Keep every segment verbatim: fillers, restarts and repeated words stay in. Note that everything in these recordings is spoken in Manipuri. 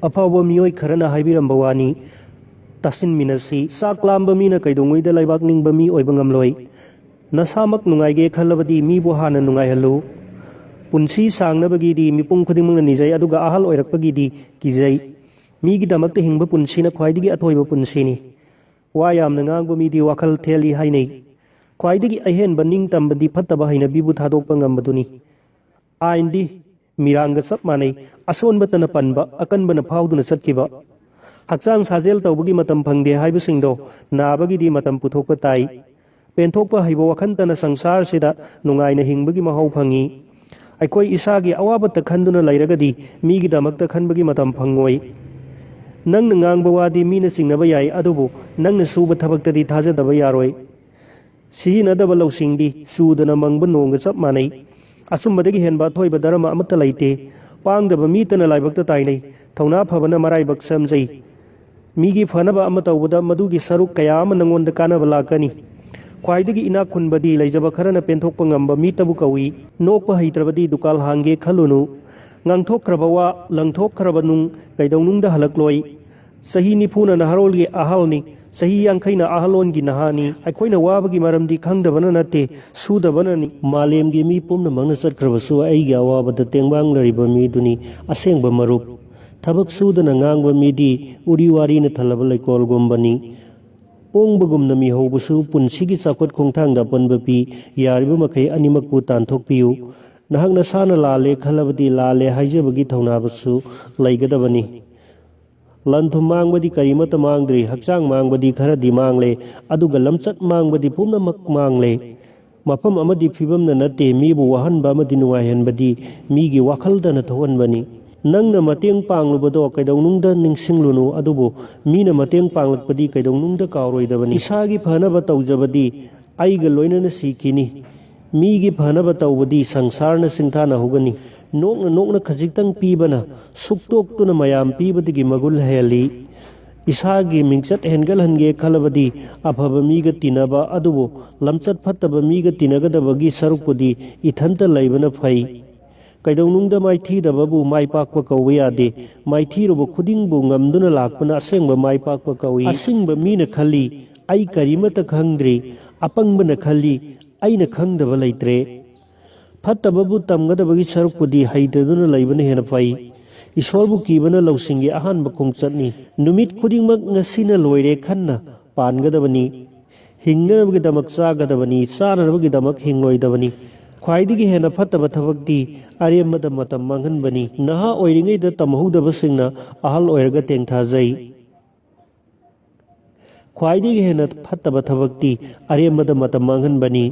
ꯑꯐꯥꯎꯕ ꯃꯤꯑꯣꯏ ꯈꯔꯅ ꯍꯥꯏꯕꯤꯔꯝꯕ ꯋꯥꯅꯤ, ꯇꯥꯁꯤꯟꯃꯤꯟꯅꯁꯤ꯫ ꯆꯥꯛ ꯂꯥꯝꯕ ꯃꯤꯅ ꯀꯩꯗꯧꯉꯩꯗ ꯂꯩꯕꯥꯛ ꯅꯤꯡꯕ ꯃꯤ ꯑꯣꯏꯕ ꯉꯝꯂꯣꯏ꯫ ꯅꯁꯥꯃꯛ ꯅꯨꯡꯉꯥꯏꯒꯦ ꯈꯜꯂꯕꯗꯤ ꯃꯤꯕꯨ ꯍꯥꯟꯅ ꯅꯨꯡꯉꯥꯏꯍꯜꯂꯨ꯫ ꯄꯨꯟꯁꯤ ꯁꯥꯡꯅꯕꯒꯤꯗꯤ ꯃꯤꯄꯨꯝ ꯈꯨꯗꯤꯡꯃꯛꯅ ꯅꯤꯖꯩ, ꯑꯗꯨꯒ ꯑꯍꯜ ꯑꯣꯏꯔꯛꯄꯒꯤꯗꯤ ꯀꯤꯖꯩ꯫ ꯃꯤꯒꯤꯗꯃꯛꯇ ꯍꯤꯡꯕ ꯄꯨꯟꯁꯤꯅ ꯈ꯭ꯋꯥꯏꯗꯒꯤ ꯑꯊꯣꯏꯕ ꯄꯨꯟꯁꯤꯅꯤ꯫ ꯋꯥ ꯌꯥꯝꯅ ꯉꯥꯡꯕ ꯃꯤꯗꯤ ꯋꯥꯈꯜ ꯊꯦꯜꯂꯤ ꯍꯥꯏꯅꯩ꯫ ꯈ꯭ꯋꯥꯏꯗꯒꯤ ꯑꯍꯦꯟꯕ ꯅꯤꯡꯇꯝꯕꯗꯤ ꯐꯠꯇꯕ ꯍꯩꯅꯕꯤꯕꯨ ꯊꯥꯗꯣꯛꯄ ꯉꯝꯕꯗꯨꯅꯤ꯫ ꯑꯥꯏꯟꯗꯤ ꯃꯤꯔꯥꯡꯒ ꯆꯞ ꯃꯥꯟꯅꯩ꯫ ꯑꯁꯣꯟꯕꯇꯅ ꯄꯟꯕ, ꯑꯀꯟꯕꯅ ꯐꯥꯎꯗꯨꯅ ꯆꯠꯈꯤꯕ꯫ ꯍꯛꯆꯥꯡ ꯁꯥꯖꯦꯜ ꯇꯧꯕꯒꯤ ꯃꯇꯝ ꯐꯪꯗꯦ ꯍꯥꯏꯕꯁꯤꯡꯗꯣ ꯅꯥꯕꯒꯤꯗꯤ ꯃꯇꯝ ꯄꯨꯊꯣꯛꯄ ꯇꯥꯏ꯫ ꯄꯦꯟꯊꯣꯛꯄ ꯍꯩꯕ ꯋꯥꯈꯟꯇꯅ ꯁꯪꯁꯥꯔꯁꯤꯗ ꯅꯨꯡꯉꯥꯏꯅ ꯍꯤꯡꯕꯒꯤ ꯃꯍꯥꯎ ꯐꯪꯏ꯫ ꯑꯩꯈꯣꯏ ꯏꯁꯥꯒꯤ ꯑꯋꯥꯕꯇ ꯈꯟꯗꯨꯅ ꯂꯩꯔꯒꯗꯤ ꯃꯤꯒꯤꯗꯃꯛꯇ ꯈꯟꯕꯒꯤ ꯃꯇꯝ ꯐꯪꯉꯣꯏ꯫ ꯅꯪꯅ ꯉꯥꯡꯕ ꯋꯥꯗꯤ ꯃꯤꯅ ꯆꯤꯡꯅꯕ ꯌꯥꯏ, ꯑꯗꯨꯕꯨ ꯅꯪꯅ ꯁꯨꯕ ꯊꯕꯛꯇꯗꯤ ꯊꯥꯖꯗꯕ ꯌꯥꯔꯣꯏ꯫ ꯁꯤꯖꯤꯟꯅꯗꯕ ꯂꯧꯁꯤꯡꯗꯤ ꯆꯨꯗꯅ ꯃꯪꯕ ꯅꯣꯡꯒ ꯆꯞ ꯃꯥꯟꯅꯩ꯫ ꯑꯆꯨꯝꯕꯗꯒꯤ ꯍꯦꯟꯕ ꯑꯊꯣꯏꯕ ꯙꯔꯃ ꯑꯃꯠꯇ ꯂꯩꯇꯦ꯫ ꯄꯥꯡꯗꯕ ꯃꯤꯇꯅ ꯂꯥꯏꯕꯛꯇ ꯇꯥꯏꯅꯩ꯫ ꯊꯧꯅꯥ ꯐꯕꯅ ꯃꯔꯥꯏꯕꯛ ꯁꯦꯝꯖꯩ꯫ ꯃꯤꯒꯤ ꯐꯅꯕ ꯑꯃ ꯇꯧꯕꯗ ꯃꯗꯨꯒꯤ ꯁꯔꯨꯛ ꯀꯌꯥ ꯑꯃ ꯅꯪꯉꯣꯟꯗ ꯀꯥꯟꯅꯕ ꯂꯥꯛꯀꯅꯤ꯫ ꯈ꯭ꯋꯥꯏꯗꯒꯤ ꯏꯅꯥꯛ ꯈꯨꯟꯕꯗꯤ ꯂꯩꯖꯕ ꯈꯔꯅ ꯄꯦꯟꯊꯣꯛꯄ ꯉꯝꯕ ꯃꯤꯇꯕꯨ ꯀꯧꯏ꯫ ꯅꯣꯛꯄ ꯍꯩꯇ꯭ꯔꯕꯗꯤ ꯗꯨꯀꯥꯜ ꯍꯥꯡꯒꯦ ꯈꯜꯂꯨꯅꯨ꯫ ꯉꯥꯡꯊꯣꯛꯈ꯭ꯔꯕ ꯋꯥ, ꯂꯪꯊꯣꯛꯈ꯭ꯔꯕ ꯅꯨꯡ ꯀꯩꯗꯧꯅꯨꯡꯗ ꯍꯜꯂꯛꯂꯣꯏ꯫ ꯆꯍꯤ ꯅꯤꯐꯨꯅ ꯅꯍꯥꯔꯣꯜꯒꯤ ꯑꯍꯜꯅꯤ, ꯆꯍꯤ ꯌꯥꯡꯈꯩꯅ ꯑꯍꯜꯂꯣꯟꯒꯤ ꯅꯍꯥꯅꯤ꯫ ꯑꯩꯈꯣꯏꯅ ꯋꯥꯕꯒꯤ ꯃꯔꯝꯗꯤ ꯈꯪꯗꯕꯅ ꯅꯠꯇꯦ, ꯁꯨꯗꯕꯅꯅꯤ꯫ ꯃꯥꯂꯦꯝꯒꯤ ꯃꯤ ꯄꯨꯝꯅꯃꯛꯅ ꯆꯠꯈ꯭ꯔꯕꯁꯨ ꯑꯩꯒꯤ ꯑꯋꯥꯕꯗ ꯇꯦꯡꯕꯥꯡꯂꯔꯤꯕ ꯃꯤꯗꯨꯅꯤ ꯑꯁꯦꯡꯕ ꯃꯔꯨꯞ꯫ ꯊꯕꯛ ꯁꯨꯗꯅ ꯉꯥꯡꯕ ꯃꯤꯗꯤ ꯎꯔꯤ ꯋꯥꯔꯤꯅ ꯊꯜꯂꯕ ꯂꯩꯀꯣꯜꯒꯨꯝꯕꯅꯤ꯫ ꯄꯣꯡꯕꯒꯨꯝꯅ ꯃꯤꯍꯧꯕꯁꯨ ꯄꯨꯟꯁꯤꯒꯤ ꯆꯥꯎꯈꯠ ꯈꯣꯡꯊꯥꯡꯗ ꯑꯄꯟꯕ ꯄꯤ꯫ ꯌꯥꯔꯤꯕ ꯃꯈꯩ ꯑꯅꯤꯃꯛꯄꯨ ꯇꯥꯟꯊꯣꯛꯄꯤꯌꯨ꯫ ꯅꯍꯥꯛ ꯅꯁꯥꯅ ꯂꯥꯜꯂꯦ ꯈꯜꯂꯕꯗꯤ ꯂꯥꯜꯂꯦ ꯍꯥꯏꯖꯕꯒꯤ ꯊꯧꯅꯥꯕꯁꯨ ꯂꯩꯒꯗꯕꯅꯤ꯫ ꯂꯟ ꯊꯨꯝ ꯃꯥꯡꯕꯗꯤ ꯀꯔꯤꯃꯠꯇ ꯃꯥꯡꯗ꯭ꯔꯤ, ꯍꯛꯆꯥꯡ ꯃꯥꯡꯕꯗꯤ ꯈꯔꯗꯤ ꯃꯥꯡꯂꯦ, ꯑꯗꯨꯒ ꯂꯝꯆꯠ ꯃꯥꯡꯕꯗꯤ ꯄꯨꯝꯅꯃꯛ ꯃꯥꯡꯂꯦ꯫ ꯃꯐꯝ ꯑꯃꯗꯤ ꯐꯤꯕꯝꯅ ꯅꯠꯇꯦ, ꯃꯤꯕꯨ ꯋꯥꯍꯟꯕ ꯑꯃꯗꯤ ꯅꯨꯡꯉꯥꯏꯍꯟꯕꯗꯤ ꯃꯤꯒꯤ ꯋꯥꯈꯜꯗꯅ ꯊꯣꯛꯍꯟꯕꯅꯤ꯫ ꯅꯪꯅ ꯃꯇꯦꯡ ꯄꯥꯡꯂꯨꯕꯗꯣ ꯀꯩꯗꯧꯅꯨꯡꯗ ꯅꯤꯡꯁꯤꯡꯂꯨꯅꯨ, ꯑꯗꯨꯕꯨ ꯃꯤꯅ ꯃꯇꯦꯡ ꯄꯥꯡꯂꯛꯄꯗꯤ ꯀꯩꯗꯧꯅꯨꯡꯗ ꯀꯥꯎꯔꯣꯏꯗꯕꯅꯤ꯫ ꯏꯁꯥꯒꯤ ꯐꯅꯕ ꯇꯧꯖꯕꯗꯤ ꯑꯩꯒ ꯂꯣꯏꯅꯅ ꯁꯤꯈꯤꯅꯤ꯫ ꯃꯤꯒꯤ ꯐꯅꯕ ꯇꯧꯕꯗꯤ ꯁꯪꯁꯥꯔꯅ ꯁꯤꯡꯊꯥꯅꯍꯧꯒꯅꯤ꯫ ꯅꯣꯛꯅ ꯅꯣꯛꯅ ꯈꯖꯤꯛꯇꯪ ꯄꯤꯕꯅ ꯁꯨꯛꯇꯣꯛꯇꯨꯅ ꯃꯌꯥꯝ ꯄꯤꯕꯗꯒꯤ ꯃꯒꯨꯟ ꯍꯦꯜꯂꯤ꯫ ꯏꯁꯥꯒꯤ ꯃꯤꯡꯆꯠ ꯍꯦꯟꯒꯠꯍꯟꯒꯦ ꯈꯜꯂꯕꯗꯤ ꯑꯐꯕ ꯃꯤꯒ ꯇꯤꯟꯅꯕ, ꯑꯗꯨꯕꯨ ꯂꯝꯆꯠ ꯐꯠꯇꯕ ꯃꯤꯒ ꯇꯤꯟꯅꯒꯗꯕꯒꯤ ꯁꯔꯨꯛꯄꯨꯗꯤ ꯏꯊꯟꯇ ꯂꯩꯕꯅ ꯐꯩ꯫ ꯀꯩꯗꯧꯅꯨꯡꯗ ꯃꯥꯏꯊꯤꯗꯕꯕꯨ ꯃꯥꯏ ꯄꯥꯛꯄ ꯀꯧꯕ ꯌꯥꯗꯦ꯫ ꯃꯥꯏꯊꯤꯔꯨꯕ ꯈꯨꯗꯤꯡꯕꯨ ꯉꯝꯗꯨꯅ ꯂꯥꯛꯄꯅ ꯑꯁꯦꯡꯕ ꯃꯥꯏ ꯄꯥꯛꯄ ꯀꯧꯏ꯫ ꯑꯁꯤꯡꯕ ꯃꯤꯅ ꯈꯜꯂꯤ, "ꯑꯩ ꯀꯔꯤꯃꯠꯇ ꯈꯪꯗ꯭ꯔꯤ, ꯑꯄꯪꯕꯅ ꯈꯜꯂꯤ, "ꯑꯩꯅ ꯈꯪꯗꯕ ꯂꯩꯇ꯭ꯔꯦ"꯫ ꯐꯠꯇꯕꯕꯨ ꯇꯝꯒꯗꯕꯒꯤ ꯁꯔꯨꯛꯄꯨꯗꯤ ꯍꯩꯇꯗꯨꯅ ꯂꯩꯕꯅ ꯍꯦꯟꯅ ꯐꯩ꯫ ꯏꯁꯣꯔꯕꯨ ꯀꯤꯕꯅ ꯂꯧꯁꯤꯡꯒꯤ ꯑꯍꯥꯟꯕ ꯈꯣꯡꯆꯠꯅꯤ꯫ ꯅꯨꯃꯤꯠ ꯈꯨꯗꯤꯡꯃꯛ ꯉꯁꯤꯅ ꯂꯣꯏꯔꯦ ꯈꯟꯅ ꯄꯥꯟꯒꯗꯕꯅꯤ꯫ ꯍꯤꯡꯅꯅꯕꯒꯤꯗꯃꯛ ꯆꯥꯒꯗꯕꯅꯤ, ꯆꯥꯅꯅꯕꯒꯤꯗꯃꯛ ꯍꯤꯡꯂꯣꯏꯗꯕꯅꯤ꯫ ꯈ꯭ꯋꯥꯏꯗꯒꯤ ꯍꯦꯟꯅ ꯐꯠꯇꯕ ꯊꯕꯛꯇꯤ ꯑꯔꯦꯝꯕꯗ ꯃꯇꯝ ꯃꯥꯡꯍꯟꯕꯅꯤ꯫ ꯅꯍꯥ ꯑꯣꯏꯔꯤꯉꯩꯗ ꯇꯝꯍꯧꯗꯕꯁꯤꯡꯅ ꯑꯍꯜ ꯑꯣꯏꯔꯒ ꯇꯦꯡꯊꯥꯖꯩ꯫ ꯈ꯭ꯋꯥꯏꯗꯒꯤ ꯍꯦꯟꯅ ꯐꯠꯇꯕ ꯊꯕꯛꯇꯤ ꯑꯔꯦꯝꯕꯗ ꯃꯇꯝ ꯃꯥꯡꯍꯟꯕꯅꯤ꯫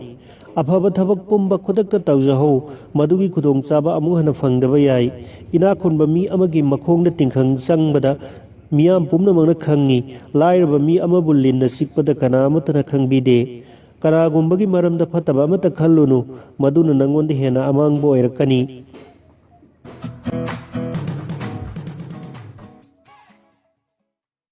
ꯑꯐꯕ ꯊꯕꯛ ꯄꯨꯝꯕ ꯈꯨꯗꯛꯇ ꯇꯧꯖꯍꯧ, ꯃꯗꯨꯒꯤ ꯈꯨꯗꯣꯡꯆꯥꯕ ꯑꯃꯨꯛ ꯍꯟꯅ ꯐꯪꯗꯕ ꯌꯥꯏ꯫ ꯏꯅꯥꯛ ꯈꯨꯟꯕ ꯃꯤ ꯑꯃꯒꯤ ꯃꯈꯣꯡꯗ ꯇꯤꯡꯈꯪ ꯆꯪꯕꯗ ꯃꯤꯌꯥꯝ ꯄꯨꯝꯅꯃꯛꯅ ꯈꯪꯏ꯫ ꯂꯥꯏꯔꯕ ꯃꯤ ꯑꯃꯕꯨ ꯂꯤꯟꯅ ꯆꯤꯛꯄꯗ ꯀꯅꯥ ꯑꯃꯠꯇꯅ ꯈꯪꯕꯤꯗꯦ꯫ ꯀꯅꯥꯒꯨꯝꯕꯒꯤ ꯃꯔꯝꯗ ꯐꯠꯇꯕ ꯑꯃꯠꯇ ꯈꯜꯂꯨꯅꯨ, ꯃꯗꯨꯅ ꯅꯪꯉꯣꯟꯗ ꯍꯦꯟꯅ ꯑꯃꯥꯡꯕ ꯑꯣꯏꯔꯛꯀꯅꯤ꯫